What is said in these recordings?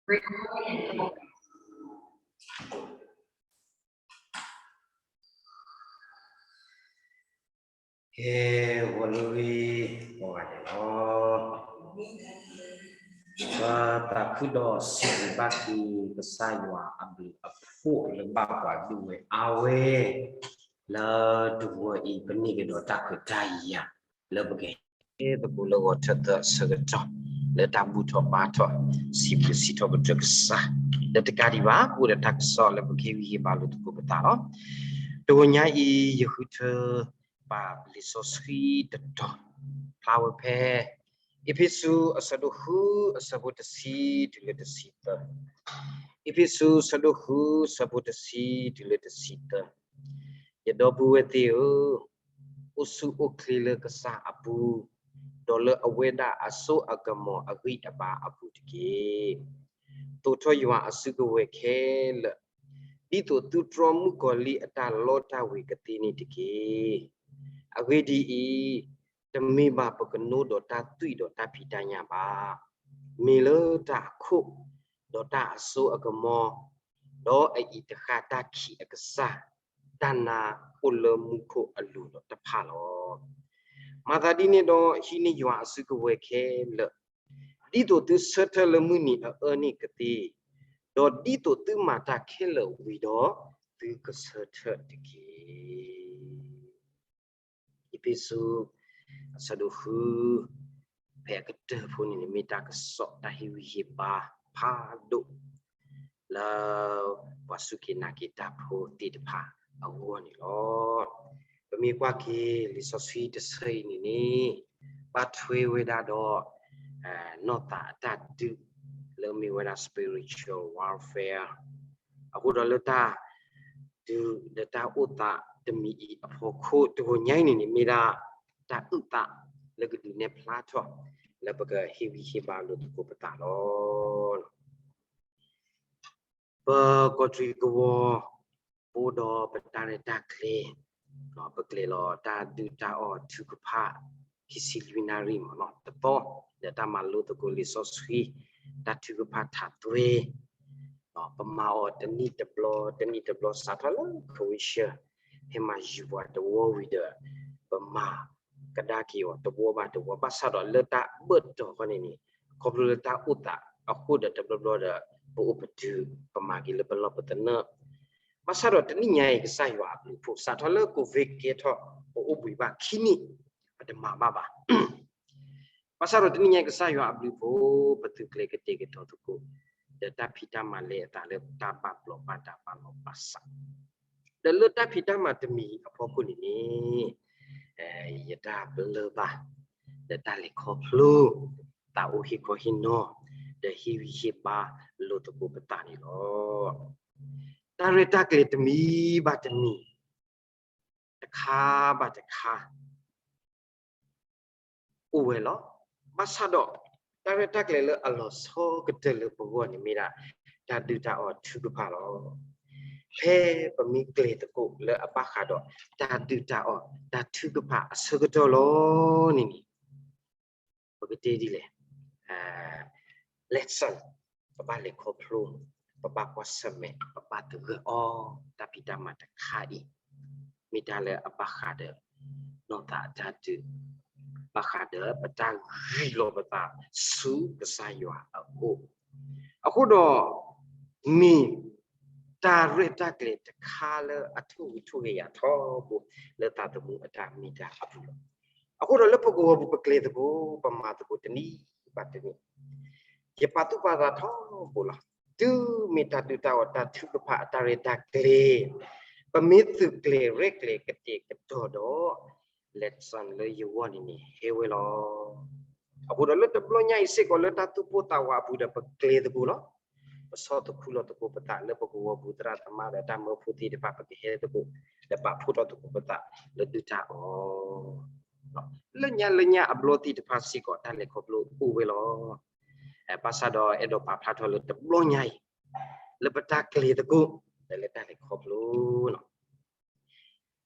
ကဲ ဂီၤလၢဂ့ၤ ကိးဂၤဒဲးလီၤ. ပသးခုဒီးစံးဘျုးဘၣ်က့ၤ ကစၢ်ယွၤအဘျုးအဖှိၣ်လၢဘၣ်ပှၤဒုးဝဲအါဝဲ လၢတဝၢအံၤ ပန့ၢ်ကဒီးတၢ်ခွဲးတၢ်ယာ် လၢပကဟဲသကိးလၢဂီၤထၢၣ်သၢဆၢကတီၢ် လၢတၢ်ဘူၣ်ထီၣ်ဘါထီၣ် စံးဘျုးစံးထီၣ်ပတြၢၤကစၢ် လၢတကးဒံးဘၣ် ပအိၣ်ဒီးတၢ်ကစီၣ်လၢပကဟ့ၣ်ဂံၢ်ဟ့ၣ်ဘါလိာ်သကိးပသးလီၤ. တဂီၤညါအံၤ ယဃုထၢပာ်လံာ်စီဆှံတတီၤ ဖျါဝဲဖဲ အ့းဖ့းစူး အဆၢဒိၣ်ဃု အဆၢဖိတဆံတုၤလၢတဆံသၢ, အ့းဖ့းစူး အဆၢဒိၣ်ဃု အဆၢဖိတဆံတုၤလၢတဆံသၢ, ယဒီပုၢ်ဝဲၢ်သ့ၣ်ဧၢ, အိၣ်ဆူၣ်အိၣ်ချ့လၢကစၢ်အပူၤ, ဒီးလၢအဝဲဒၣ်အစိအကမီၤအဂံၢ်အဘါအပူၤတက့ၢ်. သိးထီၣ်ယွၤအစုကဝဲၤခဲလၢာ်, ဒ်သိးသုတြီမုၣ်ကီၤလံၢ်အတၢ်လီတၢ်ဝ့ၤကသ့န့ၣ်တက့ၢ်. အဂ့ၢ်ဒ်အံၤ, တမ့ၢ်ဘၣ်ပကနိဒီးတၢ်သွံၣ်ဒီးတၢ်ဖံးတၢ်ညၣ်ဘၣ်. မ့ၢ်လၢတၢ်အခိၣ်, ဒီးတၢ်အစိအကမီၤ, ဒီးအအံၤတဃၣ်တၢ်ခံးအကစၢ်, တၢ်နါအိၣ်လၢမူခိၣ်အလိၤဒီးတဖၣ်လီၤ. မၤသးဒ်န့ၣ်ဒီး ဟံးန့ၢ်ယွၤအစုကဝဲၤခဲလၢာ်, ဒ်သိးသုဆၢထၢၣ်လၢမုၢ်နံၤအအၢန့ၣ်ကသ့, ဒီးဒ်သိးသုမၤတၢ်ခဲလၢာ်ဝံၤဒီး သုကဆၢထၢၣ်တက့ၢ်. အ့းဖ့းစူး အဆၢဒိၣ်ဃု ဖဲအကတၢၢ်ဖိန့ၣ်န့ၣ် မ့ၢ်တၢ်ကစီၣ်တၢ်ဟ့ၣ်ဂံၢ်ဟ့ၣ်ဘါဖးဒိၣ် လၢပှၤစူၢ်က့ၤနာ်က့ၤတၢ်ဖိသ့ၣ်တဖၣ်အဂီၢ်န့ၣ်လီၤ. ပမ့ၢ်ကွၢ်က့ၤလံာ်စီဆှံတဆၢအံၤန့ၣ်န့ၣ် ဘၣ်ထွဲဝဲဒၣ်ဒီး နီၢ်သးအတၢ်ဒုး လၢမ့ၢ်ဝဲဒၣ် spiritual warfare အဃိဒီးလၢတၢ်ဒုးဒီးတၢ်အိၣ်သးတမံၤအံၤအဖီခိၣ် တဂီၤညါအံၤန့ၣ်န့ၣ် မ့ၢ်ဒၣ်တၢ်အုၣ်သးလၢကဒုးနဲၣ်ဖျါထီၣ် လၢပကဟ့ၣ်ဂံၢ်ဟ့ၣ်ဘါလိာ်သကိးပသးလီၤ. ပကီၢ်သူလ့ၤကဝီၤ ပအိၣ်ဒီးပတၢ်ရဲၣ်တၢ်ကျဲၤ, ပကျဲၤလီၤတၢ်ဒုၣ်တၢ်အီၣ်ထုကဖၣ် ခံဆံလွံၢ်နၣ်ရံၣ်မ့ၢ်နီၤ တသီ ဒီးတၢ်မၤလိသကိးလံာ်စီဆှံ တၢ်ထုကဖၣ်ထးသွဲ ပမၤအီၤတနံၣ်တဘျီ တနံၣ်တဘျီ စးထီၣ်လၢ ခဝ့ၡၢၣ် ဟဲမၤယုၤပှၤတဝီဝံၤဒီး ပမၤကဒါက့ၤအီၤတဝီဘၣ်တဝီ ဘၣ်ဆၣ်ဒီးလၢတၢ်ဘၢၣ်တီၤခီန့ၣ်န့ၣ် ခီဖျိလၢတၢ်အိၣ်သးအဃိဒီးတဘျီဘျီဒီး ပအိၣ်ပတုာ် ပမၤက့ၤလၢပလီၢ်ပသနၢၣ် ဘၣ်ဆၣ်ဒီးတနံၣ်ညါအံၤ ကစၢ်ယွၤအဘျုးအဖှိၣ် စးထီၣ်လၢ ကိုဗစ် ကဲထီၣ် ပအိၣ်ဘှံးဘၣ်ခံနံၣ် ပတမၤဘၣ်ဘၣ် ဘၣ်ဆၣ်ဒီးတနံၣ်ညါအံၤ ကစၢ်ယွၤအဘျုးအဖှိၣ် ပသုးကျဲၤကတဲာ်ကတီၤသကိး ဒီးတၢ်ဖံးတၢ်မၤလဲၤအသးလၢတၢ်ဘၣ်ဘျီးဘၣ်ဒါဘၣ်လီၤဘၣ်စး ဒီးလၢတၢ်ဖံးတၢ်မၤတမံၤအဖီခိၣ်န့ၣ်န့ၣ် ယတၢ်ပလၢၢ်ဘၣ် ဒီးတၢ်လဲၤခီဖျိ သးအိၣ်ဟ့ၣ်ခီဟ့ၣ်နီၤ ဒီးဟ့ၣ်ဂံၢ်ဟ့ၣ်ဘါလိာ်သကိးပသးန့ၣ်လီၤ. တၢ်ရဲၣ်တၢ်ကျဲၤတမံၤဘၣ်တမံၤ တခါဘၣ်တခါ အိၣ်ဝဲလီၤ. ဘၣ်ဆၣ်ဒီး တၢ်ရဲၣ်တၢ်ကျဲၤလၢအလီၤဆီကတၢၢ်လၢပဂီၢ်န့ၣ်မ့ၢ်ဒၣ် တၢ်ဒုၣ်တၢ်အီၣ်ထုကဖၣ်လီၤ. ဖဲပမ့ၢ်ကျဲၤသကိးလၢအဘၣ်ဃးဒီး တၢ်ဒုၣ်တၢ်အီၣ် တၢ်ထုကဖၣ်အဆၢကတီၢ်လီၤန့ၣ်န့ၣ် ပကတဲဒ်လဲၣ် lesson ပဘၣ်လဲၤခီဖျိ ပဘၣ်ကွၢ်ဆၢၣ်မဲာ် ပဘၣ်သဂၢၢ်အီၤ တၢ်ဖံးတၢ်မၤတခါအံၤ မ့ၢ်တၢ်လၢအဘၣ်ဃးဒီး နီၢ်သးအတၢ်ဒုး ဘၣ်ဃးဒီးပတၢ်ဂံၢ်လီၤပသးဆူကစၢ်ယွၤအအိၣ် အဃိဒီး မ့ၢ်တၢ်ရဲၣ်တၢ်ကျဲၤတခါလၢအထိၣ်ဂံၢ်ထိၣ်ဂဲၤယၤထီဘိ လၢသးသမူအတၢ်မ့ၢ်တၢ်အပူၤလီၤ. အဃိဒီးလၢပကဝီၤပူၤပကျဲၤသကိး ပမၤသကိးတနံၣ်ဘၣ်တနံၣ် ယပာ်သူၣ်ပာ်သးထီဘိလီၤ. တုၤမ့ၢ်တၢ်ဒုၣ်တၢ်အီၣ်တၢ်ထုကဖၣ်အတၢ်ရဲၣ်တၢ်ကျဲၤ ပမ့ၢ်သုးကျဲၤရဲၣ်ကျဲၤကတဲာ်ကတီၤဒီး lesson လၢယဂီၢ်န့ၣ်န့ၣ် ဟဲဝဲလီၤ. အဃိဒီးလၢတဘျီညါအံၤစ့ၢ်ကီးလၢတၢ်သူၣ်ပိၢ်သးဝးအပူၤဒီး ပကျဲၤသကိးလီၤ. ပဆီၣ်သခူလီၤသကိးပသးလၢပကဝီၤပူၤသရၣ်သမါဒီးတၢ်မၢဖိသ့ၣ်တဖၣ် ပကဟဲသကိး ဒီးပာ်ဖှိၣ်ထီၣ်သကိးပသးလၢဒုၣ်တၢ်အီၣ် လၢညါလၢညါအဘျီသ့ၣ်တဖၣ်စ့ၢ်ကီး တၢ်လဲၤခီဖျိအိၣ်ဝဲလီၤ. ဘၣ်ဆၣ်ဒီးအဲၣ်ဒိးပာ်ဖျါထီၣ်လၢတဘျီညါအံၤ လၢပတၢ်ကျဲၤသကိး ဒီးလၢတၢ်လဲၤခီဖျိ ဒီး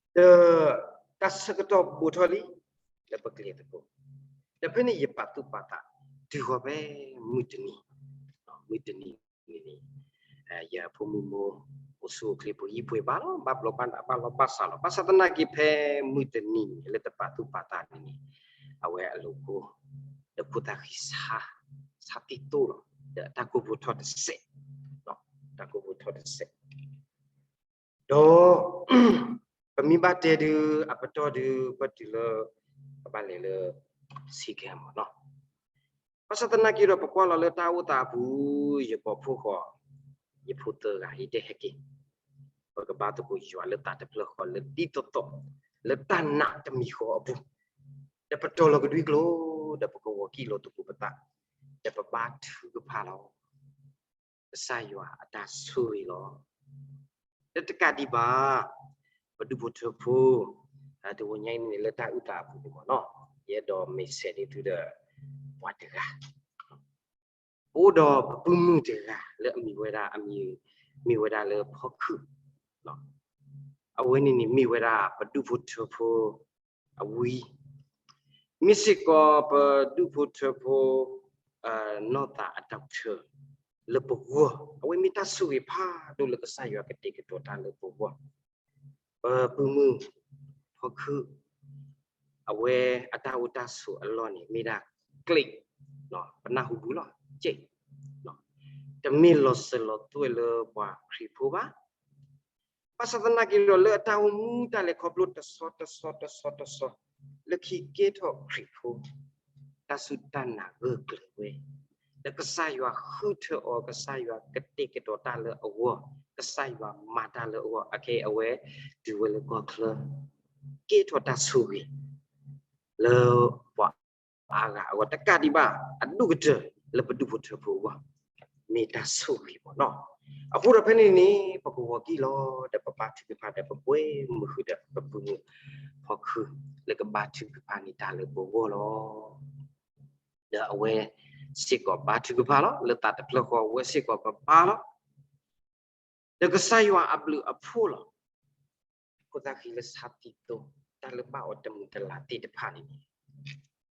တၢ်ဆၢကတီၢ်ဘူးထီၣ်လံ လၢပကျဲၤသကိး ဒီးဖဲန့ၣ်ယပာ်သူၣ်ပာ်သး တုၤဃီၤဖဲမုၢ်တနံၤ မုၢ်တနံၤ ယဖိမုၣ်မိၢ် အိၣ်ဆူၣ်အိၣ်ချ့ပှဲၤဂံၢ်ပှဲၤဘါလီၤ, ဘၣ်ဘျီဘၣ်ဒါဘၣ်လီၤဘၣ်စးလီၤ. ဘၣ်ဆၣ်သနာ်က့ ဖဲမုၢ်တနံၤန့ၣ် လၢတပာ်သူၣ်ပာ်သးန့ၣ်န့ၣ် အဝဲအလိၤကိၢ် ဒီးဖိသၣ်ဃံဆါ ဆါသံသိလီၤ, ဒီးအတၢ်ကိၢ်ဖိထီၣ်တစဲး, တၢ်ကိၢ်ဖိထီၣ်တစဲး ဒီး ပမ့ၢ်ဘၣ်တဲဒုး အပတီၢ်ဒုး ပတုၤလၢ ကဘၣ်လဲၤလၢ ဆံကဲမ့ၢ်နီၤ. ဘၣ်ဆၣ်သနာ်က့ဒီး ပကွၢ်လီၤလၢတၢ်အိၣ်သးအပူၤ ယကိာ်ဖိဃီ, ယဖိသၢဂၤအံၤတဲဟဲက့ၤ, ပကဘါသကိးယွၤလၢသးတဖျၢၣ်ဃီ လၢဒ်သိးသိး လၢတၢ်နာ်တမံၤဃီအပူၤ, ဒီးပတီၢ်လီၤကဒွံကျိာ် ဒီးပကဝီၤကံၣ်လိာ်သကိးပသး, ဒီးပဘါထုကဖၣ်လီၤ ကစၢ်ယွၤအတၢ်ဆိၣ်ဂ့ၤလီၤ. ဒီးတကးဒံးဘၣ် ပဒူၣ်ဖိထၢဖိ တဂီၤညါအံၤန့ၣ် လၢတၢ်အုၣ်သးအပူၤန့ၣ်မ့ၢ်နီၤ, ယအဲၣ်ဒိးမ့ၢ်ဆဲးန့ၢ်သုဒီး ပှၤတဂၤ ပအိၣ်ဒီးပပုၢ်မုၣ်တဂၤလၢအမံၤဝဲဒၣ် အမံၤ မ့ၢ်ဝဲဒၣ်လၢဖီခုၣ်, အဝဲန့ၣ်န့ၣ်မ့ၢ်ဝဲဒၣ်ပဒူၣ်ဖိထၢဖိအဝံ, မ့ၢ်စ့ၢ်ကီးပဒူၣ်ဖိထၢဖိ နီၢ်သးအတၢ်ထၢ လၢပဂီၢ်, အဝဲမ့ၢ်တၢ်ဆိၣ်ဂ့ၤဖးဒိၣ်လၢကစၢ်ယွၤကတဲာ်ကတီၤတၢ်လၢပဂီၢ် ပပုၢ်မုၣ် ဖီခုၣ်, အဝဲအတၢ်အိၣ်တၢ်ဆိးအလီၢ်န့ၣ် မ့ၢ်ဒၣ်ကျဲး, ပနၢ်ဟူဘူးလီၤ, ကျဲး, တမ့ၢ်လီၤစၢၤလီၤသွဲၣ်လၢပှၤခရံာ်ဖိဘၣ်. ဘၣ်ဆၣ်သနာ်က့ဒီး လၢအတၢ်အိၣ်မူတၢ်လဲၤခီဖျိတဆီတဆီတဆီတဆီ လၢခံကဲထီၣ်ခရံာ်ဖိ တၢ်စူၢ်တၢ်နာ်ဂၢၢ်ကျၢၤဝဲ, ဒီးကစၢ်ယွၤဃုထၢအီၤ, ကစၢ်ယွၤကတဲာ်ကတီၤတၢ်လၢအဂီၢ်, ကစၢ်ယွၤမၤတၢ်လၢအဂီၢ်, အခဲအံၤအဝဲတုၤဝဲလၢကီၢ်ချၢ, ကဲထီၣ်တၢ်ဆိၣ်ဂ့ၤ လၢပှၤအါဂၤအဂီၢ်, တကးဒံးဘၣ် အဒိၣ်ကတၢၢ်လၢပဒူၣ်ဖိထၢဖိအဂီၢ် မ့ၢ်တၢ်ဆိၣ်ဂ့ၤမ့ၢ်နီၤ. အဃိဒီးဖဲန့ၣ်န့ၣ် ပကဝီၤကံၣ်လီၤ ဒီးပဘါထုကဖၣ်ဒီး ပကွဲမုာ်ဃုာ်ဒီးပပုၢ်မုၣ်ဖီခုၣ် လၢကဘါထုကဖၣ်န့ၢ်တၢ်လၢပဂီၢ်လီၤ. ဒီးအဝဲစ့ၢ်ကီးဘါထုကဖၣ်လီၤ, လၢသးတဖျၢၣ်ဃီ အဝဲစ့ၢ်ကီးကဘါလီၤ. ဒီးကစၢ်ယွၤအဘျုးအဖှိၣ်လီၤ. ဖိသၣ်ဃံလၢဆါသံသိ တၢ်လၢဘၣ်အီၤတမုာ်တလၤသ့ၣ်တဖၣ်န့ၣ်န့ၣ်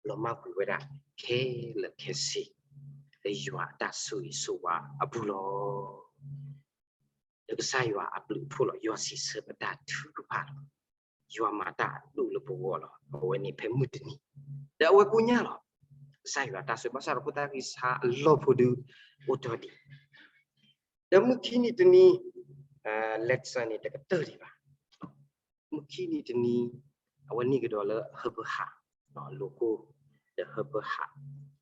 လီၤမၢ်ကွံာ်ဝဲဒၣ်ခဲလၢာ်ခဲဆ့ လၢယွၤအတၢ်ဆိၣ်ဂ့ၤဆိၣ်ဝါအပူၤလီၤ. ဒီးကစၢ်ယွၤအဘျုးအဖှိၣ်လီၤ. ယွၤစံးဆၢပတၢ်ထုကဖၣ်လီၤ. ယွၤမၤတၢ်အဒိၣ်လၢပဂီၢ်လီၤ. အဝဲန့ၣ်ဖဲမုၢ်တနံၤ ဒီးအဝဲကိညၢ်လီၤ. ကစၢ်ယွၤတၢ်ဆိၣ်ဂ့ၤ ဘၣ်ဆၣ်ဒီးဖိသၣ်ဃံဆါအလီၢ်ဖိဒုး အိၣ်တ့ၢ်ဒံး ဒီးမုၢ်ခံနံၤတနံၤ lesson န့ၣ် တကတၢၢ်ဒံးဘၣ်. မုၢ်ခံနံၤတနံၤ အဝဲန့ၣ်ကဒီးလၢဟၢဖၢဟး လိၤကိၢ် ဒီးဟၢဖၢဟး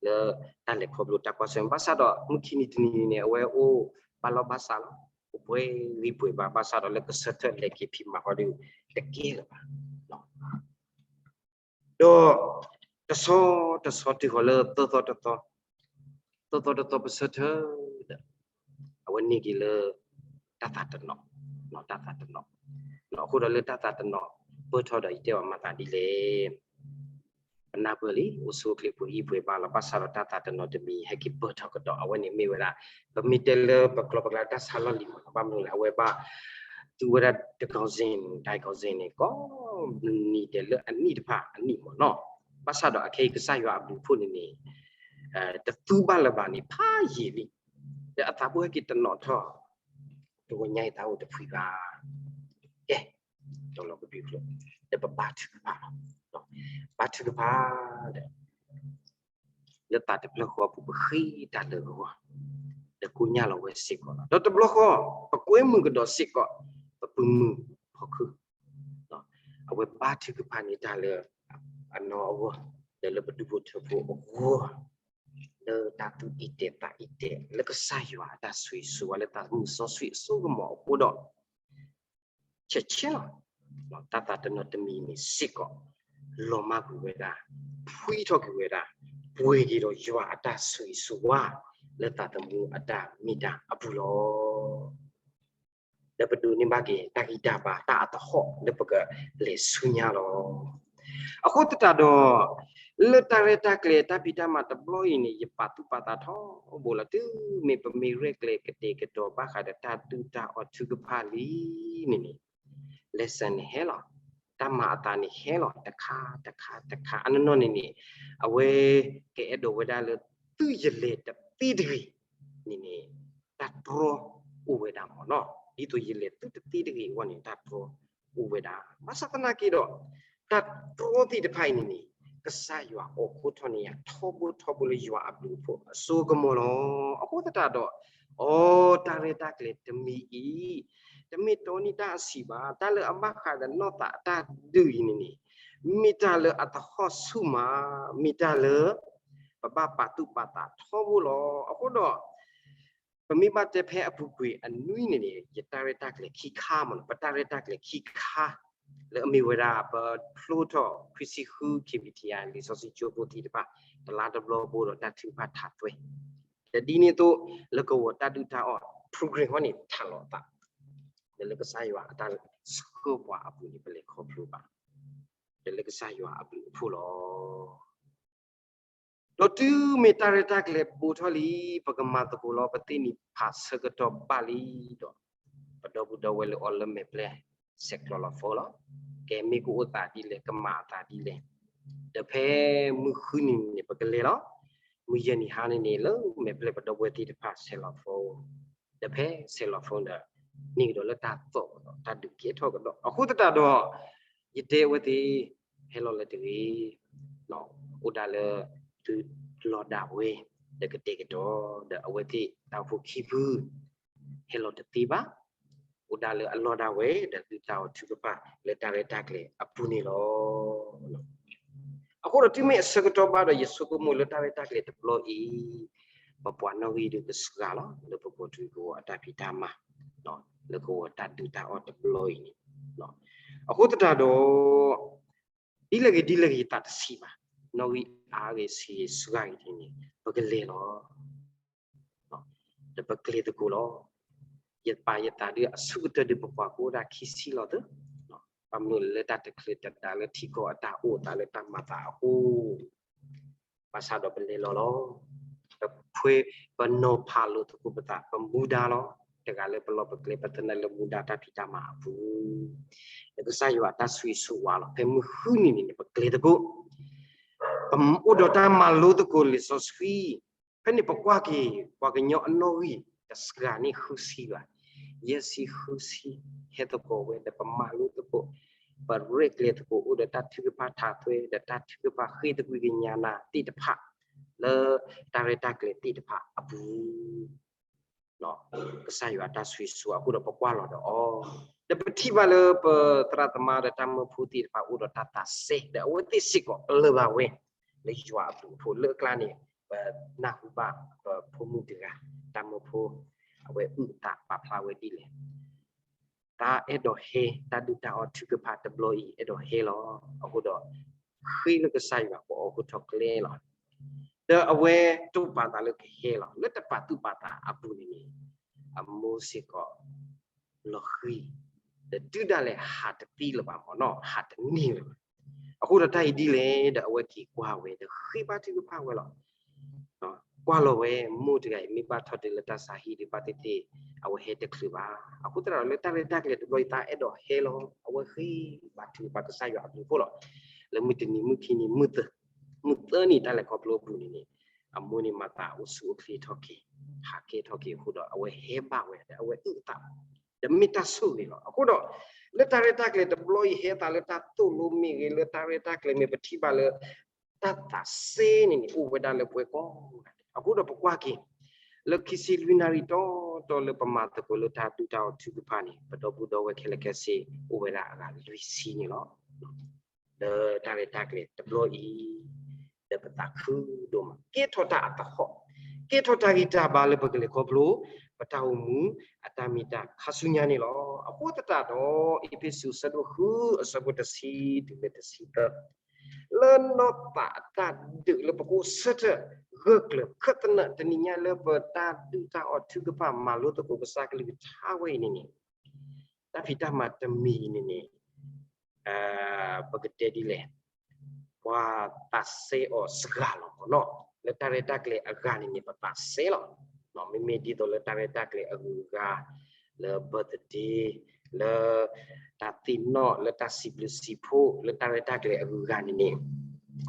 လၢတၢ်လဲၤခီဖျိတၢ်ကွၢ်ဆၢၣ်မဲာ် ဘၣ်ဆၣ်ဒီး မုၢ်ခံနံၤတနံၤန့ၣ် အဝဲအိၣ်ဘၣ်လီၢ်ဘၣ်စးလီၤ. အိၣ်ပှဲၤဂံၢ်ပှဲၤဘါ ဘၣ်ဆၣ်ဒီးလၢကဆၢထၢၣ်လဲၤက့ၤဖံးမၤဃီဒီး တကဲလၢၤဘၣ် ဒီး တဆီတဆီတုၤဃီၤလၢ သၢသီတသီ, သၢသီတသီပဆၢထၢၣ်ဒီး အဝဲန့ၢ်က့ၤလၢ တၢ်သးတနီၤ, တၢ်သးတနီၤ, အဃိဒီးလၢတၢ်သးတနီၤ ပၢၢ်ထီၣ်ဒီး ယတဲအီၤမၤသးဒ်လဲၣ်. ပနၢ်ပၢၢ်လံ အိၣ်ဆူၣ်အိၣ်ချ့ပှဲၤဂံၢ်ပှဲၤဘါလီၤ. ဘၣ်ဆၣ်ဒီးတၢ်သးတနီၤတမံၤ ဟဲက့ၤပၢၢ်ထီၣ်ကဒီး အဝဲန့ၣ်မ့ၢ်ဝဲဒၣ် ပမ့ၢ်တဲလၢပကျိာ်ပကျါတၢ်ဆါလီၢ်လံၤမ့ၢ်နီၤ, ဘၣ်မနုၤလဲၣ် အဝဲဘၣ်သူဝဲဒၣ် တကီၢ်စ့ၣ်န့ၣ် တၢ်ကီၢ်စ့ၣ်န့ၣ် ကိးနံၤဒဲးလၢအနံၣ်တဖၣ်အနံၣ်မ့ၢ်နီၤ. ဘၣ်ဆၣ်ဒီးအခဲအံၤကစၢ်ယွၤအဘျုးအဖှိၣ်န့ၣ်န့ၣ် တသူဘၣ်လၢၤဘၣ်န့ၣ် ဖးယံာ်လံ. ဒီးအသးဘိဟဲက့ၤတနီၤထီၣ်, တဂီၤညါအံၤသးအိၣ်တဖှံဘၣ်. ကဲ, တီၢ်လီၤကဒွံကျိာ်, ဒီးပဘါထုကဖၣ်လီၤ. ဘါထုကဖၣ်ဒီး လၢသးတဖျၢၣ်ဃီပူၤ ပဃ့တၢ်လၢအဂီၢ်, ဒီးကိညၢ်လီၤဝဲစ့ၢ်ကီးလီၤ. ဒီးတဘျီဃီ ပကွဲမုာ်ကဒီးစ့ၢ်ကီး ပပုၢ်မုၣ်ဖီခုၣ်, အဝဲဘါထုကဖၣ်န့ၢ်တၢ်လၢအနီၢ်အဂီၢ်, ဒီးလၢပဒူၣ်ဖိထၢဖိအဂီၢ်, လၢတၢ်သူၣ်အံၣ်တဲာ်သးအံၣ်တဲာ် လၢကစၢ်ယွၤအတၢ်ဆိၣ်ဂ့ၤဆိၣ်ဝါ လၢသးမုၢ်စီဆှံအစိကမီၤအဃိဒီး ဆဲးဆဲးလီၤ. တၢ်သးတနီၤတမံၤန့ၣ်စ့ၢ်ကီး လီၤမၢ်ကွံာ်ဝဲဒၣ်, ဖှံထီၣ်ကွံာ်ဝဲဒၣ်, ပှဲၤက့ၤဒီးယွၤအတၢ်ဆိၣ်ဂ့ၤဆိၣ်ဝါ လၢသးသမူအတၢ်မ့ၢ်တၢ်အပူၤလီၤ. ဒီးပဒိးန့ၢ်ဘၣ်က့ၤ တၢ်ဂံၢ်တၢ်ဘါ တၢ်အသဟီၣ်လၢပကလဲၤဆူညါလီၤ. အဃိသတးဒီး လၢတၢ်ရဲၣ်တၢ်ကျဲၤတၢ်ဖံးတၢ်မၤတဘျီအံၤန့ၣ် ယပာ်သူၣ်ပာ်သးထီဘိလီၤ. တုၤမ့ၢ်ပမ့ၢ်ရဲၣ်ကျဲၤကတဲာ်ကတီၤဘၣ်ဃးဒီးတၢ်ဒုၣ်တၢ်အီၣ်ထုကဖၣ်လံန့ၣ်န့ၣ် lesson န့ၣ်ဟဲလီၤ. တၢ်မၤအသးန့ၣ်ဟဲလီၤ တခါတခါတခါ အနီၢ်နီၢ်န့ၣ်န့ၣ် အဝဲကအဲၣ်ဒိးဝဲဒၣ်လၢ သုယလဲၤတသ့တဂ့ၤန့ၣ်န့ၣ် တၢ်တြီ အိၣ်ဝဲဒၣ်မ့ၢ်နီၤ. ဒ်သိးယလဲၤသုတသ့တဂ့ၤအဂီၢ်န့ၣ် တၢ်တြီအိၣ်ဝဲဒၣ်. ဘၣ်ဆၣ်သနာ်က့ဒီး တၢ်တြီသ့ၣ်တဖၣ်အံၤန့ၣ်န့ၣ် ကစၢ်ယွၤအိးထီၣ်န့ၢ်ယၤထီဘိထီဘိလၢယွၤအဘျုးအဖှိၣ်အစိကမီၤလီၤ. အဃိသတးဒီး အိ တၢ်ရဲၣ်တၢ်ကျဲၤတမံၤအံၤ တမ့ၢ်တီန့ၢ်တၢ်အဆံးဘၣ်, တၢ်လၢအဘၣ်ဃးဒီးနီၢ်သးအတၢ်ဒုးအံၤန့ၣ်န့ၣ် မ့ၢ်တၢ်လၢအသဟီၣ်ဆူၣ်မး, မ့ၢ်တၢ်လၢ ပဘၣ်ပာ်သူၣ်ပာ်သးထီဘိလီၤ. အဃိဒီး ပမ့ၢ်ဘၣ်တဲဖဲအပူၤကွံာ်အနွံန့ၣ်န့ၣ် ယတၢ်ရဲၣ်တၢ်ကျဲၤခံခါမ့ၢ်နီၤ, ပတၢ်ရဲၣ်တၢ်ကျဲၤခံခါ လၢအမ့ၢ်ဝဲဒၣ် ပဖျိထီၣ်ခွံဆံဃု KBTI လံာ်စီဆှံကၠိဖိသ့ၣ်တဖၣ် တလါတဘျီဘိဒီးတၢ်ထုကဖၣ်ထးသွဲ ဒီးဒ်န့ၣ်အသိး လၢကဝီၤတၢ်ဒုၣ်တၢ်အီၣ် program ဃီန့ၣ် ထးလီၤအသး လၢကစၢ်ယွၤအတၢ်ဆှၢပှၤအပူၤန့ၣ် ပလဲၤခီဖျိဘၣ် ဒီးလၢကစၢ်ယွၤအဘျုးအဖှိၣ်လီၤ. ဒီးတုၤမ့ၢ်တၢ်ရဲၣ်တၢ်ကျဲၤဘူးထီၣ်လံ, ပကမၤသကိးလီၤ ပသ့ၣ်နံၤဖးဆၢကတီၢ်ဘၣ်လံဒီး ပဒီပုၢ်ဒီဝဲၢ်လၢအီၤလၢမဲာ်ပျဲၢ် ဆဲးကျိးလီၤ phone လီၤ. ကဲ မ့ၢ်ကအိၣ်သးဒ်လဲၣ်, ကမၤအသးဒ်လဲၣ်, ဒီးဖဲမုၢ်ဃုနံၤန့ၣ် ပကလဲၤလီၤ. မုၢ်ယဲၢ်နံၤဟါန့ၣ်န့ၣ် လၢမဲာ်ပျဲၢ်ပဒီပုၢ်ဝဲၢ်သ့ၣ်တဖၣ်ဆဲးလီၤ phone, ဒီးဖဲဆဲးလီၤ phone ဒီး န့ၢ်ကဒီးလၢတၢ်သီၣ်ကဒီး တၢ်ဒုးကဲထီၣ်ကဒီး အဃိသတးဒီး ယတဲအဝဲသ့ၣ် ဟဲလီၤလၢတဂ့ၤ, အိၣ်ဒၣ်လၢ သုလီၤဒၣ်ဝဲ ဒီးကတဲာ်ကတီၤ ဒီးအဝဲသ့ၣ်တၢ်အိၣ်ဖှိၣ်ခံဖု ဟဲလီၤတသ့ဘၣ်, အိၣ်ဒၣ်လၢအလီၢ်ဒၣ်ဝဲ ဒီးသုတၢ်အီၣ်ထုကဖၣ်လၢတၢ်ရဲၣ်တၢ်ကျဲၤအပူၤန့ၣ်လီၤ. အဃိဒီးတုၤမ့ၢ်အဆၢကတီၢ်ဘၣ်ဒီး ယဆိကမိၣ်လၢတၢ်ရဲၣ်တၢ်ကျဲၤတဘျီအံၤ ပပှၤနီၣ်ဂံၢ်ဒုးကစှၤလီၤ လၢပကီၢ်သူလ့ၤကဝီၤအတၢ်ဖံးတၢ်မၤ လၢကဝီၤတၢ်ဒုးတၢ်အီၣ်တဘျီအံၤန့ၣ်, အဃိသတးဒီး ဒ်လဲၣ်ဂ့ၤဒ်လဲၣ်ဂ့ၤယသးတဆံးဘၣ်, နီၣ်ဂံၢ်အါဂ့ၤဆံးဂ့ၤစှၤဂ့ၤန့ၣ် ပကလဲၤလီၤ ဒီးပကျဲၤသကိးလီၤ. ယပာ်ယသးဒုးအဆိကတၢၢ်ဒုး ပပှၤကအိၣ်ဒၣ်ခံဆံလီၤသၢ, ဘၣ်မနုၤလၢတၢ်တချုးတဒါလၢထံကီၢ်အတၢ်အိၣ်သးလၢတၢ်မၤသးအဃိ ဘၣ်ဆၣ်ဒီးပလဲၤလီၤလီၤ. ပဖှ့ ပနီၤဖးလိာ်သကိးပသး ပမူဒါလီၤ. တဂၤလၢပလီၢ်ပကျဲ ပသနၢၣ်လၢမူဒါတၢ်ဖံးတၢ်မၤအပူၤ လၢကစၢ်ယွၤအတၢ်ဆိၣ်ဂ့ၤဆိၣ်ဝါလီၤ. ဖဲမုၢ်ဃုနံၤန့ၣ်န့ၣ် ပကျဲၤသကိး ပအိၣ်ဒီးတၢ်မၤလိသကိးလံာ်စီဆှံ, ဖဲန့ၣ်ပကွၢ်က့ၤ ပှၤကညီအနီၣ်ဂံၢ်တစှၤန့ၢ်ဃုဆံဘၣ်, ယဲၢ်ဆံဃုဆံ ဟဲသကိးဝဲဒီးပမၤလိသကိး, ပရဲၣ်ကျဲၤသကိးအိၣ်ဒီးတၢ်ထုကဖၣ်ထးသွဲ ဒီးတၢ်ထုကဖၣ်ဃ့ၢ်သကွံာ်ကညးနၤသ့ၣ်တဖၣ် လၢတၢ်ရဲၣ်တၢ်ကျဲၤသ့ၣ်တဖၣ်အပူၤ ကစၢ်ယွၤအတၢ်ဆိၣ်ဂ့ၤဆိၣ်ဝါအဃိဒီးပကွၢ်လီၤဒီးအီၤ, ဒီးပထံၣ်ဘၣ်လၢပသရၣ်သမါဒီးတၢ်မၢဖိသ့ၣ်တဖၣ်အိၣ်ဒီးတၢ်သးစဲ ဒီးအဝဲသ့ၣ်စ့ၢ်ကီးပလၢၢ်ဘၣ်ဝဲ လၢယွၤအဘျုးအဖှိၣ်လၢအကျါန့ၣ် ပနၢ်ဟူဘၣ်ပဖိမုၣ်တဂၤ တၢ်မၢဖိ အဝဲအုၣ်အသးပာ်ဖျါဝဲဒ်လဲၣ် တၢ်အဲၣ်ဒိးဟဲ တၢ်ဒုၣ်တၢ်အီၣ်ထုကဖၣ်တဘျီအံၤ အဲၣ်ဒိးဟဲလီၤ. အဃိဒီး ဃ့လၢကစၢ်ယွၤပအီၤဟီၣ်ခိၣ်ချၢလီၤ. ဒီးအဝဲတိာ်ပာ်သးလၢကဟဲလီၤ. လၢတပာ်သူၣ်ပာ်သးအပူၤန့ၣ်န့ၣ် အမိၢ်စ့ၢ်ကီး လီၤဃံၤ ဒီးတုၤဒၣ်လဲာ်ဟးတသ့လၢၤဘၣ်မ့ၢ်နီၤ ဟးတန့ၢ်လၢၤဘၣ်. အဃိဒီးတၢ်အံၤဒ်လဲၣ်ဒီး အဝဲက့ၤကွၢ်ဝဲဒီးဃ့ဘါထုကဖၣ်ဝဲလီၤ. ကွၢ်လီၤဝဲ မိၢ်တဂၤအံၤ မ့ၢ်ဘၣ်ထီၣ်တုၤလၢတၢ်ဆါဟံၣ်ဒုးဘၣ်သ့ၣ်သ့ၣ် အဝဲဟဲတချုးဘၣ်. အဃိသတးဒီးလၢတၢ်ရဲၣ်တၢ်ကျဲၤတဘျီအံၤ တၢ်အဲၣ်ဒိးဟဲလီၤ. အဝဲဃ့ဘါထုကဖၣ်ကစၢ်ယွၤအဘျုးအဖှိၣ်လီၤ. လၢမုၢ်တနံၤမုၢ်ခံနံၤမုၢ်သၢ မုၢ်သၢနံၤတၢ်လဲၤခီဖျိအပူၤန့ၣ်န့ၣ် အမိၢ်န့ၣ်မၤသးအိၣ်ဆူၣ်အိၣ်ချ့ထီၣ်က့ၤ ဟးကဲထီၣ်က့ၤအဃိဒီး အဝဲဟဲဘၣ်ဝဲဒီးအဝဲအုၣ်အသး ဒီးမ့ၢ်တၢ်ဆိၣ်ဂ့ၤလီၤ. အဃိဒီး လၢတၢ်ရဲၣ်တၢ်ကျဲၤတဘျီအံၤဟဲသးလၢတၢ်သိၣ်လိမ့ၢ်ဂ့ၤ လၢတၢ်ရဲၣ်တၢ်ကျဲၤမ့ၢ်ပထံၣ်ဘၣ်လၢ တၢ်သးစဲန့ၣ်န့ၣ် အိၣ်ဝဲဒၣ်လၢပှၤကိးဂၤဒဲး. အဃိဒီးပကွၢ်က့ၤ လၢခံဆံလွံၢ်နၣ်ရံၣ်တီတီလၢပမၤသကိးလၢတၢ်ဒုၣ်တၢ်အီၣ်ထုကဖၣ်န့ၣ် ပဒီပုၢ်ဒီဝဲၢ်ခဲလၢာ်ခဲဆ့ အိၣ်ဝဲဒၣ်အဂၤလွံၢ်ဆံန့ၣ်လီၤ. လၢတၢ်ရဲၣ်တၢ်ကျဲၤတဘျီအံၤ ဒီးပသးခုဒိၣ်မး ကဲထီၣ်တၢ်အသဟီၣ် ကဲထီၣ်တၢ်ဂံၢ်တၢ်ဘါလၢပကလဲၤခီဖျိ ပတၢ်အိၣ်မူအတၢ်မ့ၢ်တၢ်ခါဆူညါန့ၣ်လီၤ. အဃိသတးဒီး အ့းဖ့းစူး အဆၢဒိၣ်ဃု အဆၢဖိတဆံတုၤလၢတဆံသၢ လၢနီၢ်သးအတၢ်ဒုးလၢပကအိၣ်ဆၢထၢၣ်ဂၢၢ်ကျၢၤခၢၣ်သနၢၣ် တနံၤညါလၢပတၢ်ဒုၣ်တၢ်အီၣ်ထုကဖၣ်မၤလိသကိးကစၢ်ကလုၢ်ကထါဝဲအံၤန့ၣ်န့ၣ် တၢ်ဖံးတၢ်မၤတမံၤအံၤန့ၣ်န့ၣ် ပကတဲဒ်လဲၣ် ပှၤသးစဲအီၤစှၤလီၤမ့ၢ်နီၤ. လၢတၢ်ရဲၣ်တၢ်ကျဲၤအဂၤန့ၣ်န့ၣ် ပသးစဲလီၤ. မ့မ့ၢ်ဒ်သိးလၢတၢ်ရဲၣ်တၢ်ကျဲၤအဂုၤအဂၤ လၢ birthday လၢ တၢ်သ့ၣ်နီၣ် လၢတၢ်စံးဘျုးစံးဖှိၣ် လၢတၢ်ရဲၣ်တၢ်ကျဲၤအဂုၤအဂၤန့ၣ်န့ၣ်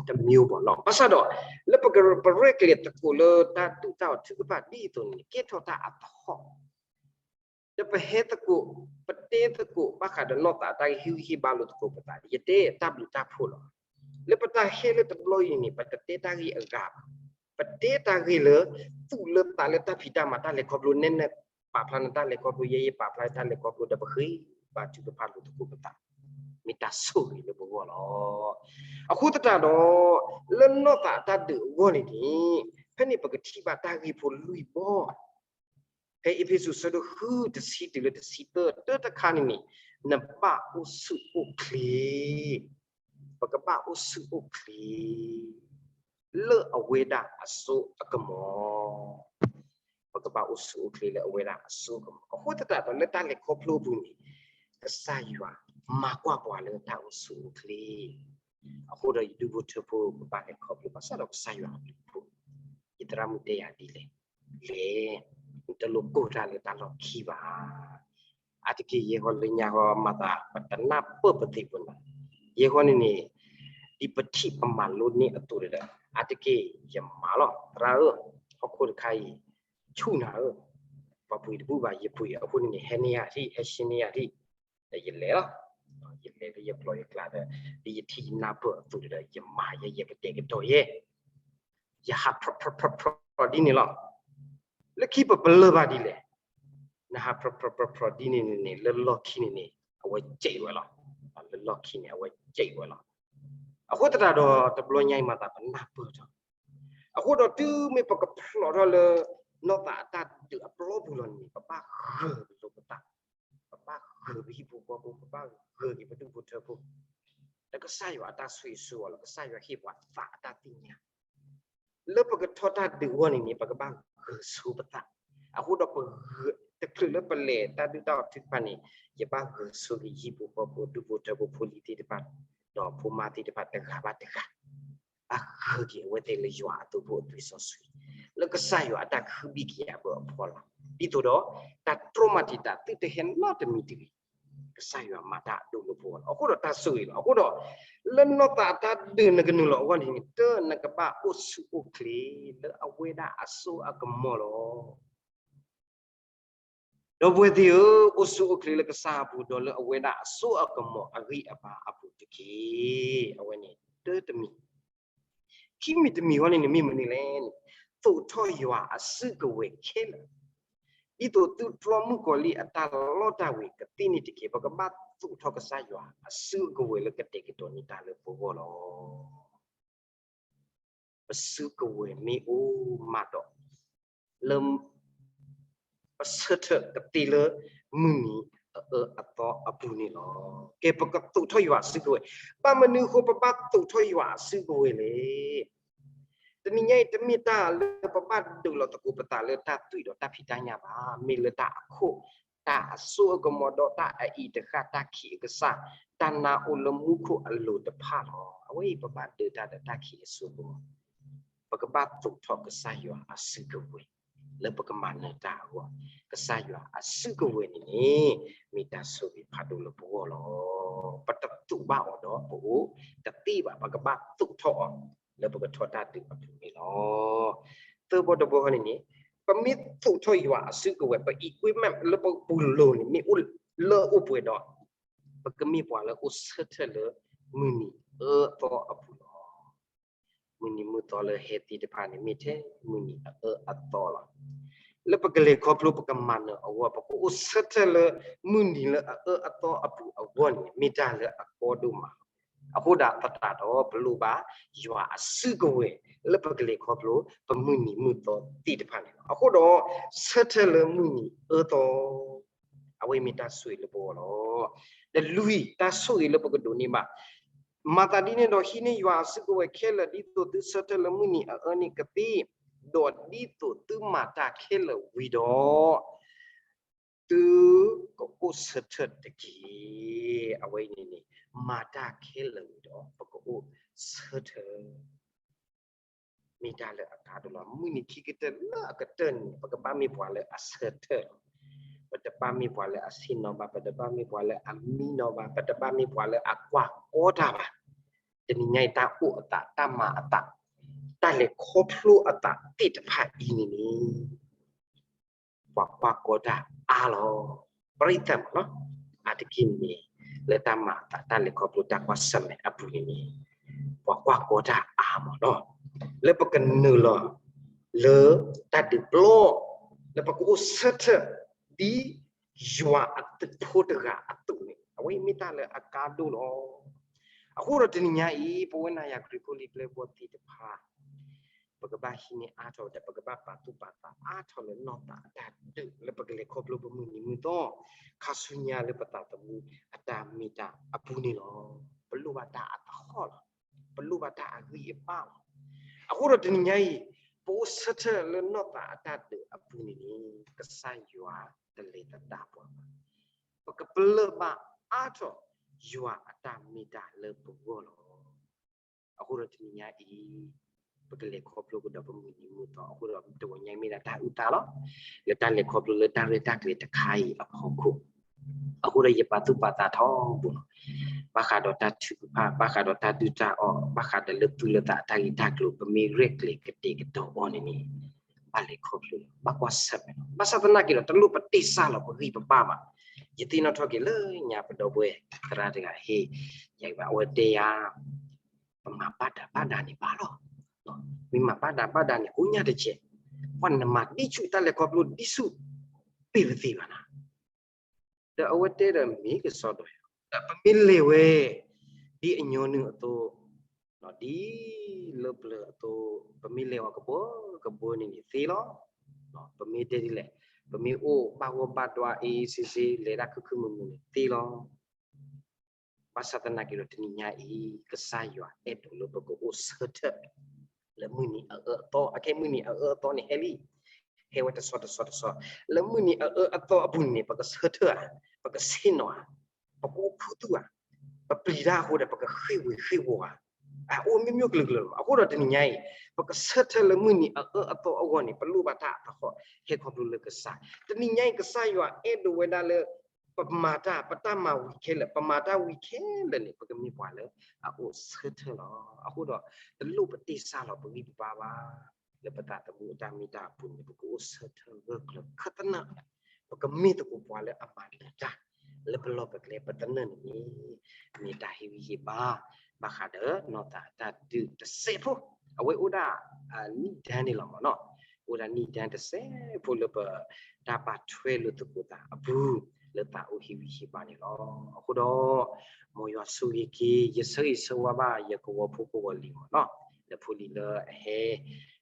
တစ်မျိုးပေါ့နော်. ဘၣ်ဆၣ်ဒီး လၢပကပရဲၣ်ကျဲၤသကိးလၢတၢ်ဒုၣ်တၢ်အီၣ်ထုကဖၣ်ဒ်အသိးန့ၣ် ကဲထီၣ်တၢ်အသဟီၣ် ဒီးပဟဲသကိး, ပတဲသကိးဘၣ်ဃးဒီးနီၢ်သးအတၢ်ဂ့ၢ် ဟ့ၣ်ဂံၢ်ဟ့ၣ်ဘါလိာ်သကိးပသး, ယတဲတၢ်ဘျုးတၢ်ဖှိၣ်လီၤ. လၢပတၢ်ဟဲလၢတဘျီအံၤန့ၣ် ပတတဲတၢ်ဂ့ၢ်အဂၤဘၣ်. ပတဲတၢ်ဂ့ၢ်လၢ သူၣ်လၢသးလၢတၢ်ဖံးတၢ်မၤတၢ်လဲၤခီဖျိ, နဲနဲပာ်ဖျါနတၢ်လဲၤခီဖျိ, ယဲယပာ်ဖျါတၢ်လဲၤခီဖျိ, ဒီးပဃ့ဘါထုကဖၣ်လိာ်သကိးပသး, မ့ၢ်တၢ်ဆိၣ်ဂ့ၤလၢပဂီၢ်လီၤ. အဃိသတးဒီး လၢနီၢ်သးအတၢ်ဒုးအဂီၢ်န့ၣ်န့ၣ်, ဖဲန့ၣ်ပကထံၣ်ဘၣ်တၢ်ဂ့ၢ်ဖိလွံၢ်ဘီ ဖဲအ့းဖ့းစူး အဆၢဒိၣ်ဃု တဆံတုၤလၢတဆံသၢ, တၢ်တခါန့ၣ်န့ၣ်, နဘၣ်အိၣ်ဆူၣ်အိၣ်ချ့, ပကဘၣ်အိၣ်ဆူၣ်အိၣ်ချ့ လၢအဝဲဒၣ်အစိအကမီၤ, ပကဘၣ်အိၣ်ဆူၣ်အိၣ်ချ့လၢအဝဲဒၣ်အစိအကမီၤ. အဃိသတးဒီးလၢတၢ်လဲၤခီဖျိအပူၤန့ၣ်, ကစၢ်ယွၤမၤကွၢ်ပှၤလၢတၢ်အိၣ်ဆူၣ်အိၣ်ချ့ အဃိဒီးယဒူၣ်ဖိထၢဖိ ပဘၣ်လဲၤခီဖျိဘၣ်ဆၣ်ဒီးကစၢ်ယွၤအဘျုးအဖှိၣ်, ယသရၣ်မုၣ်တဲယၤဒ်လဲၣ်, လဲၤ, နတလိၣ်ကိၢ်တၢ်လၢတၢ်လီၢ်ခံဘၣ်. အါတက့ၢ်ယဲဃီလၢညါဃီမၤသး ပတနၢ်ပၢၢ်ပသ့ၣ်ပူၤနၤ, ယဲဃီန့ၣ်န့ၣ်, ဒ်ပထံၣ်ပမၤလိန့ၢ်အသိးဒီး, အါတက့ၢ်ယမၤလီၤ, သရၣ်ဧၢ, ဟီၣ်ခိၣ်တခါအံၤ, ဆူၣ်နၤဧၢ, ပှၤပှ့ၤတဘူၣ်ဘၣ် ယပှ့ၤအဃိန့ၣ်န့ၣ် ဟဲန့ၢ်ယၤထံၣ် ဟဲရှင်းန့ၢ်ယၤထံၣ်, ဒီးယလဲၤလီၤ, ယလဲၤလၢယကျိၤယကျဲဒီး, ဒ်ယထံၣ်ယနၢ်ပၢၢ်အသိးဒီး ယမၤယဲယဲပတဲာ်ကတီၤယဲ, ယဟးဖြီဖြီဖြီဖြီဒ်န့ၣ်လီၤ. လၢခံပပလၢၢ်ဘၣ်ဒ်လဲၣ်, နဟးဖြီဖြီဖြီဖြီဒ်န့ၣ်န့ၣ်န့ၣ် လၢလီၢ်ခံန့ၣ်န့ၣ် အဝဲကဲးဝဲလီၤ, လၢလီၢ်ခံန့ၣ် အဝဲကဲးဝဲလီၤ. အဃိသတးဒီးတဘျီညါအံၤမၤသးပနၢ်ပၢၢ်ထီၣ်, အဃိဒီးတုၤမ့ၢ်ပကဖျိးထီၣ်လၢ နီၢ်သးအတၢ်ဒုးအပျီပူၤလီၤန့ၣ် ပဘၣ်ဂၢၢ်လိာ်ပသး, ပဘၣ်ဂၢၢ်ပဟံၣ်ဖိဃီဖိ, ပဘၣ်ဂၢၢ်က့ၤပဒူၣ်ဖိထၢဖိ, ဒီးကစၢ်ယွၤအတၢ်ဆိၣ်ဂ့ၤဆိၣ်ဝါလီၤ, ကစၢ်ယွၤဟ့ၣ်ပှၤသးအတၢ်သ့ၣ်ညါ လၢပကထီၣ်တၢ်ဒုးအဂီၢ်န့ၣ်န့ၣ် ပကဘၣ်ဂၢၢ်ဆိပသး, အဃိဒီးပဂၢၢ်, တချုးလၢပလဲၤတၢ်ဒုၣ်တၢ်အီၣ်ထုကဖၣ်န့ၣ်, ယဘၣ်ဂၢၢ်ဆိက့ၤဟံၣ်ဖိဃီဖိ ဒူၣ်ဖိထၢဖိ ဖိလံၤသ့ၣ်တဖၣ်, ဒီးဖိမါသ့ၣ်တဖၣ်တဂၤဘၣ်တဂၤ, ဘၣ်ဂၢၢ်က့ၤအဝဲသ့ၣ်လၢယွၤအသိဖိအသွံၣ်စီဆှံ, လၢကစၢ်ယွၤအတၢ်ခုဘံၣ်က့ၤအဘၢအဖီလာ်, ဒ်သိးဒီး တၢ်တြီမၤတံာ်တာ်သုတဟဲနီတမံၤတဂ့ၤ ကစၢ်ယွၤမၤတၢ်အဒိၣ်လၢပဂီၢ်လီၤ. အဃိဒီးတၢ်ဆိၣ်ဂ့ၤလီၤ. အဃိဒီး လၢနီၢ်သးအတၢ်ဒုးနကနုာ်လီၤအဂီၢ်န့ၣ်န့ၣ် တၢ်နကဘၣ်အိၣ်ဆူၣ်အိၣ်ချ့ လၢအဝဲဒၣ်အစိအကမီၤလီၤ. ဒီပုၢ်ဝဲၢ်သ့ၣ်ဧၢ, အိၣ်ဆူၣ်အိၣ်ချ့လၢကစၢ်အပူၤ ဒီးလၢအဝဲဒၣ်အစိအကမီၤအဂံၢ်အဘါအပူၤတက့ၢ်. အဝဲန့ၣ်တၢ်တမံၤ ခံမံၤတမံၤအဂီၢ်န့ၣ်န့ၣ် မ့ၢ်မနုၤလဲၣ်န့ၣ်, သိးထီၣ်ယွၤအစုကဝဲၤခဲလၢာ်, ဒ်သိးသုတြီမုၣ်ကီၤလံၢ်အတၢ်လီတၢ်ဝ့ၤကသ့န့ၣ်တက့ၢ်. ပကဘၣ်သိးထီၣ်ကစၢ်ယွၤအစုကဝဲၤလၢကတဲာ်ကတီၤန့ၢ်တၢ်လၢပဂီၢ်လီၤ. ပစုကဝဲၤမ့ၢ်အိၣ်မးဒီး လၢ ပဆၢထၢၣ်ကသ့လၢမုၢ်နံၤအအၢအသီအပူၤန့ၣ်လီၤ. ကဲ ပကသိးထီၣ်ယွၤအစုကဝဲၤ, ဘၣ်မနုၤအဃိပဘၣ်သိးထီၣ်ယွၤအစုကဝဲၤလဲၣ်. တနံၤညါအံၤ တမ့ၢ်တၢ်လၢပဘၣ်ဒုးလီၤသကိးပသးလၢတၢ်သွံၣ်ဒီးတၢ်ဖံးတၢ်ညၣ်ဘၣ်, မ့ၢ်လၢတၢ်အခိၣ်, တၢ်အစိအကမီၤဒီးတၢ်အအံၤတဃၣ်, တၢ်ခံးအကစၢ်, တၢ်နါအိၣ်လၢမူခိၣ်အလိၤတဖၣ်လီၤ. အဝဲအံၤပဘၣ်ဒုးတၢ်ဒီးတၢ်ခံးအစိကမီၤ, ပကဘၣ်သိးထီၣ်ကစၢ်ယွၤအစုကဝဲၤ လၢပကမၤနၢၤတၢ်အဂီၢ်, ကစၢ်ယွၤအစုကဝဲၤန့ၣ်န့ၣ် မ့ၢ်တၢ်ဆိၣ်ဂ့ၤဖးဒိၣ်လၢပဂီၢ်လီၤ. ပတသိးဘၣ်အီၤဒီးပအိၣ်တသ့ဘၣ်, ပကဘၣ်သိးထီၣ်အီၤ လၢပကထီၣ်တၢ်ဒုးအပူၤန့ၣ်လီၤ. သၢဘီတဘီန့ၣ်န့ၣ်, ပမ့ၢ်သိးထီၣ်ယွၤအစုကဝဲၤ ပ equipment လၢပပူၤလိၤန့ၣ် မ့ၢ်အိၣ်လၢအိၣ်ပှဲၤဒီး ပကမ့ၢ်ပှၤလၢအိၣ်ဆၢထၢၣ်လၢမုၢ်နံၤအအၢအသီအပူၤလီၤ. မုၢ်နံၤမုၢ်သီလၢဟဲသ့ၣ်တဖၣ်န့ၣ် မ့ၢ်ထဲမုၢ်နံၤအအၢအသီလီၤ. လၢပကလဲၤခီဖျိပကမၤနၢၤအဂီၢ် ပကအိၣ်ဆၢထၢၣ်လၢမုၢ်နံၤလၢအအၢအသီအပူၤအဂီၢ်န့ၣ် မ့ၢ်တၢ်လၢအကီဒိၣ်မးလီၤ. အဃိဒၣ်သတးဒီး ပလိၣ်ဘၣ်ယွၤအစုကဝဲၤ လၢပကလဲၤခီဖျိ ပမုၢ်နံၤမုၢ်သီသ့ၣ်တဖၣ်န့ၣ်လီၤ. အဃိဒီး ဆၢထၢၣ်လၢမုၢ်နံၤအၢသီ အဝဲမ့ၢ်တၢ်ဆိၣ်ဂ့ၤလၢပဂီၢ်လီၤ. ဒီးလွံၢ်, တၢ်ဆိၣ်ဂ့ၤလၢပကဒိးန့ၢ်ဘၣ်, မၤသးဒ်န့ၣ်ဒီး ဟံးန့ၢ်ယွၤအစုကဝဲၤခဲလၢာ် ဒ်သိးသုဆၢထၢၣ်လၢမုၢ်နံၤအအၢန့ၣ်ကသ့, ဒီးဒ်သိးသုမၤတၢ်ခဲလၢာ်ဝံၤဒီး သုကအိၣ်ဆၢထၢၣ်တက့ၢ်. အဝဲအံၤန့ၣ်န့ၣ် မၤတၢ်ခဲလၢာ်ဝံၤဒီး ပကအိၣ်ဆၢထၢၣ် မ့ၢ်တၢ်လၢအကါဒိၣ်လီၤ. မုၢ်နံၤခံကတၢၢ်လၢအကတၢၢ်န့ၣ် ပကဘၣ်မ့ၢ်ပှၤလၢအဆၢထၢၣ်လီၤ. ပတဘၣ်မ့ၢ်ပှၤလၢအဆ့ၣ်နီၤဘၣ်, ပတဘၣ်မ့ၢ်ပှၤလၢအမံနီၤဘၣ်, ပတဘၣ်မ့ၢ်ပှၤလၢအကွၢ်ကီတၢ်ဘၣ်. တနံၤညါအံၤ တၢ်အိၣ်အသး, တၢ်မၤအသး, တၢ်လဲၤခီဖျိအသးသ့ၣ်တဖၣ်အံၤန့ၣ်န့ၣ် ပှၤကွၢ်ကီတၢ်အါ ပှၤကွၢ်ကီတၢ်အါလီၤ. ပရိသတ်မးနီၤ, အါတက့ၢ်န့ၣ် လၢတၢ်မၤအသးတၢ်လဲၤခီဖျိတၢ်ကွၢ်ဆၢၣ်မဲာ်အပူၤန့ၣ်န့ၣ် ပှၤကွၢ်ကီတၢ်အါမးနီၤ, လၢပကနုာ်လီၤ လၢတၢ်ဒုးပျီ လၢပကအိၣ်ဆၢထၢၣ် ဒ်ယွၤအသုးဖိတဂၤအသိးန့ၣ် အဝဲမ့ၢ်တၢ်လၢအကါဒိၣ်လီၤ. အဃိဒီးတနံၤညါအံၤ ပဝဲနၤယၤခရံာ်ဖိလံၤပျဲၢ်ဘီၣ်သ့ၣ်တဖၣ် ပကဘၣ်ဟံးန့ၢ်အါထီၣ်ဒီး ပကဘၣ်ပာ်သူၣ်ပာ်သးအါထီၣ်လၢနီၢ်သးအတၢ်ဒုးလၢပကလဲၤခီဖျိပမုၢ်နံၤမုၢ်သီ ခါဆူညါလၢပသးသမူအတၢ်မ့ၢ်တၢ်အပူၤန့ၣ်လီၤ. ပလိၣ်ဘၣ်တၢ်အသဟီၣ်လီၤ. ပလိၣ်ဘၣ်တၢ်အဂံၢ်အဘါလီၤ. အဃိဒီးတနံၤညါအံၤ ပအိၣ်ဆၢထၢၣ်လၢနီၢ်သးအတၢ်ဒုးအပူၤန့ၣ်န့ၣ် ကစၢ်ယွၤတလဲၤသဒၣ်ပှၤဘၣ်. ပကပလၢၢ်ဘၣ်အါထီၣ် ယွၤအတၢ်မ့ၢ်တၢ်လၢပဂီၢ်လီၤ. အဃိဒီးတနံၤညါအံၤ ပကလဲၤခီဖျိကဒီးပမုၢ်နံၤမုၢ်သီ အဃိဒီးတဂီၤညါအံၤမ့ၢ်ဒၣ်တၢ်အုၣ်သးလီၤ. လၢတၢ်လဲၤခီဖျိလၢတၢ်ရဲၣ်တၢ်ကျဲၤတခါအံၤအဖီခိၣ် အဃိဒီးယပာ်သူၣ်ပာ်သးထီဘိလီၤ. ဘၣ်ဃးဒီးတၢ်ထုကဖၣ် ဘၣ်ဃးဒီးတၢ်ဒုၣ်တၢ်အီၣ် ဘၣ်ဃးဒီးလၢသူၣ်လၢသးအတၢ်ဂ့ၢ်တၢ်ကျိၤ ပမ့ၢ်ရဲၣ်ကျဲၤကတဲာ်ကတီၤအီၤန့ၣ်န့ၣ် ဘၣ်လဲၤခီဖျိလီၤ. ဘၣ်ကွၢ်ဆၢၣ်မဲာ်လီၤ. ဘၣ်ဆၣ်သနာ်က့ဒီး တလိၣ်ပတ့ၢ်စၢ်လီၤပဂံၢ်ပဘါဘၣ်. ယသ့ၣ်နီၣ်ထီၣ်က့ၤလၢညါပဒီပုၢ်ဝဲၢ်သရၣ်တဂၤဟ့ၣ် ယၤဘၣ်အဝဲတဲယၤ ပမၤဘၣ်ဒၣ်ဘၣ်ဒၣ်န့ၣ်ဘၣ်လီၤ. မ့ၢ်မၤဘၣ်ဒၣ်ဘၣ်ဒၣ်န့ၣ် ကိးညါတကဲး, ပှၤနမၤဒံဆူၣ်တၢ်လဲၤခီဖျိဒံဆူၣ် ပ့ၢ်ပသ့ဘၣ်နၤ. ဒီးအဝဲတဲဒီးမ့ၢ်ကစီဒီး ဒီးပမ့ၢ်လဲၤဝဲ ဒ်အညီနုၢ်အသိး ဒ်လၢပျၢၤအသိး ပမ့ၢ်လဲၤဝဲကဘၢကဘၢန့ၣ်န့ၣ်သ့လီၤ. ပမ့ၢ်တဲဒ်လဲၣ်, ပမ့ၢ်အိၣ်ဘၣ်ဂီၢ်ဘၣ်ဒွါအ့စ့စ့ လဲၤတၢ်ခုခုမုာ်မုာ်န့ၣ်သ့လီၤ. ဘၣ်ဆၣ်သနာ်က့ဒီးတနံၤညါအံၤ ကစၢ်ယွၤအဲၣ်ဒိးလၢပကအိၣ်ဆၢထၢၣ် လၢမုၢ်နံၤအအၢအသီ, အခဲမုၢ်နံၤအအၢအသီန့ၣ်ဟဲလံ, ဟဲဝဲတဆီတဆီတဆီ, လၢမုၢ်နံၤအအၢအသီအပူၤန့ၣ်န့ၣ် ပကဆၢထၢၣ်ဧါ, ပကဆ့ၣ်နီၤဧါ, ပကအိၣ်ခူသူၣ်ဧါ, ပပျံၤတၢ်အဃိဒီး ပကဃ့ၢ်ဝ့ၤဃ့ၢ်ဝီၤဧါ, အအိၣ်မ့ၢ်မ့ၢ်ကလုာ်ကလုာ်လီၤ. အဃိဒီးတနံၤညါအံၤ ပကဆၢထၢၣ်လၢမုၢ်နံၤအအၢအသီအဂီၢ်န့ၣ် ပလိၣ်ဘၣ်တၢ်အသဟီၣ် ဟဲခီဖျိလၢကစၢ်. တနံၤညါအံၤ ကစၢ်ယွၤအဲၣ်ဒိးဝဲဒၣ်လၢ ပမၤတၢ် ပတၢ်မၤဝံၤခဲလၢာ် ပမၤတၢ်ဝံၤခဲလၢာ်န့ၣ် ပကမ့ၢ်ပှၤလၢအအိၣ်ဆၢထၢၣ်လီၤ. အဃိဒီး တလိၣ်ပတ့ၢ်စၢ်လီၤပဂံၢ်ပဘါဘၣ်. လၢပသးသမူအတၢ်မ့ၢ်တၢ်အပူၤန့ၣ် ပကအိၣ်ဆၢထၢၣ်ဂၢၢ်ကျၢၤခၢၣ်သနၢၣ်, ပကမ့ၢ်သကိးပှၤလၢအမၤနၢၤတၢ် လၢပလီၢ်ပကျဲပသနၢၣ်န့ၣ်န့ၣ် မ့ၢ်တၢ်ဟ့ၣ်ဂံၢ်ဟ့ၣ်ဘါ ဘၣ်ဃးဒီးနီၢ်သးအတၢ်ဒုးတစဲးဖိ, အဝဲအိၣ်ဒၣ် နံၣ်ဒၢန့ၣ်လီၤမ့ၢ်နီၤ, အိၣ်ဒၣ်နံၣ်ဒၢတစဲးဖိလၢပတၢ်ဘၣ်ထွဲလိာ်သကိးသးအပူၤ လၢသးအိၣ်ဟ့ၣ်ဂံၢ်ဟ့ၣ်ဘါန့ၣ်လီၤ. အဃိဒီး မ်ယွၤဆိၣ်ဂ့ၤက့ၤ ယဆၢဂ့ၤဆၢဝါဘၣ်ယကဝီၤဖိကဝီၤလံၤမ့ၢ်နီၤ, လၢဖိလံၤလၢအဟဲ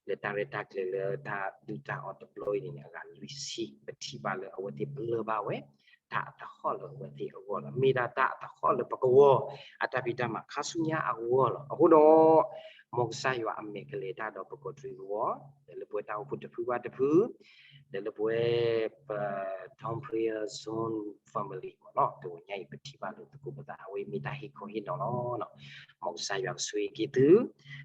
လၢတၢ်ရဲၣ်တၢ်ကျဲၤလၢတၢ်ဒုၣ်တၢ်အီၣ်တဘျီအံၤန့ၣ်န့ၣ် အဂၤလွံၢ်ဆံ ပထံၣ်ဘၣ်လၢအဝဲသ့ၣ်ပလၢၢ်ဘၣ်ဝဲ တၢ်အသဟီၣ်လၢအဝဲသ့ၣ်အဂီၢ်လီၤ. မ့ၢ်ဒၣ်တၢ်အသဟီၣ်လၢပကဝီၤ အတၢ်ဖံးတၢ်မၤခါဆူညါအဂီၢ်လီၤ. အဃိဒီး မ်ကစၢ်ယွၤအမဲာ်ကလဲၤတၢ်ဒီးပကီၢ်သူလ့ၤကဝီၤ ဒီးလၢပဝဲတၢ်အိၣ်ဖှိၣ်တဖုဘၣ်တဖု ဒီးလၢပဝဲ ပ Tom Prayer Zone Family မ့ၢ်နီၤ, တဂီၤညါအံၤ ပထံၣ်ဘၣ်လိာ်သကိးပသး အဝဲမ့ၢ်တၢ်ဟ့ၣ်ခီဟ့ၣ်နီၤလီၤ. မ်ကစၢ်ယွၤကဆိၣ်ဂ့ၤက့ၤသု,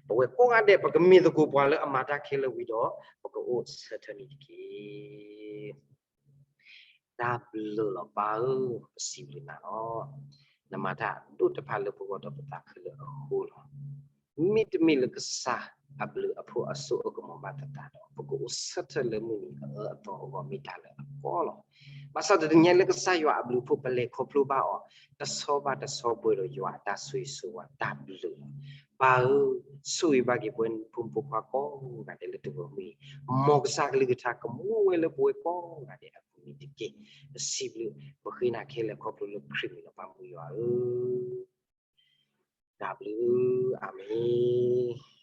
ပဝဲကိးဂၤဒဲး ပကမ့ၢ်သကိးပှၤလၢအမၤတၢ်ခဲလၢာ်ဝံၤဒီး ပကအိၣ်ဆၢထၢၣ်န့ၣ်တက့ၢ်. တၢ်ဘျုးလီၤပၢ်ဧၢ, ပစံးဘျုးနၤလီၤ. နမၤတၢ်အဒိၣ်တဖၣ်လၢပဂီၢ်ဒီးပသးခဲလၢာ်အဃိလီၤ. မ့တမ့ၢ်လၢကစၢ်အဘျုးအဖှိၣ်အစိအကမီၤဘၣ်သတးဒီး ပကအိၣ်ဆၢထၢၣ်လၢမုၢ်နံၤအအၢအသီအဂီၢ်မ့ၢ်တၢ်လၢအကီလီၤ. ဘၣ်ဆၣ်တနံၤညါလၢကစၢ်ယွၤအဘျုးအဖှိၣ် ပလဲၤခီဖျိဘၣ်အီၤ တဆီဘၣ်တဆီပှဲၤဒီးယွၤအတၢ်ဆိၣ်ဂ့ၤဆိၣ်ဝါတၢ်ဘျုးလီၤ. ပၢ်ဧၢ, ဆိၣ်ဂ့ၤဘၣ်က့ၤပဝဲဖိမုၣ်ဖိခွါကိးဂၤဒဲးလၢတဂီၤမ့ၢ်ဂ့ၤ, မ်ကစၢ်ကလုၢ်ကထါကမူဝဲလၢပဝဲကိးဂၤဒဲးအပူၤန့ၣ်တက့ၢ်. ပစံးဘျုး ပဃ့နၤခဲလၢာ်ခီဖျိလၢခရံာ်မံၤလီၤ ပၢ်မုၢ်ယွၤဧၢ, တၢ်ဘျုး, အၤမ့ၣ်.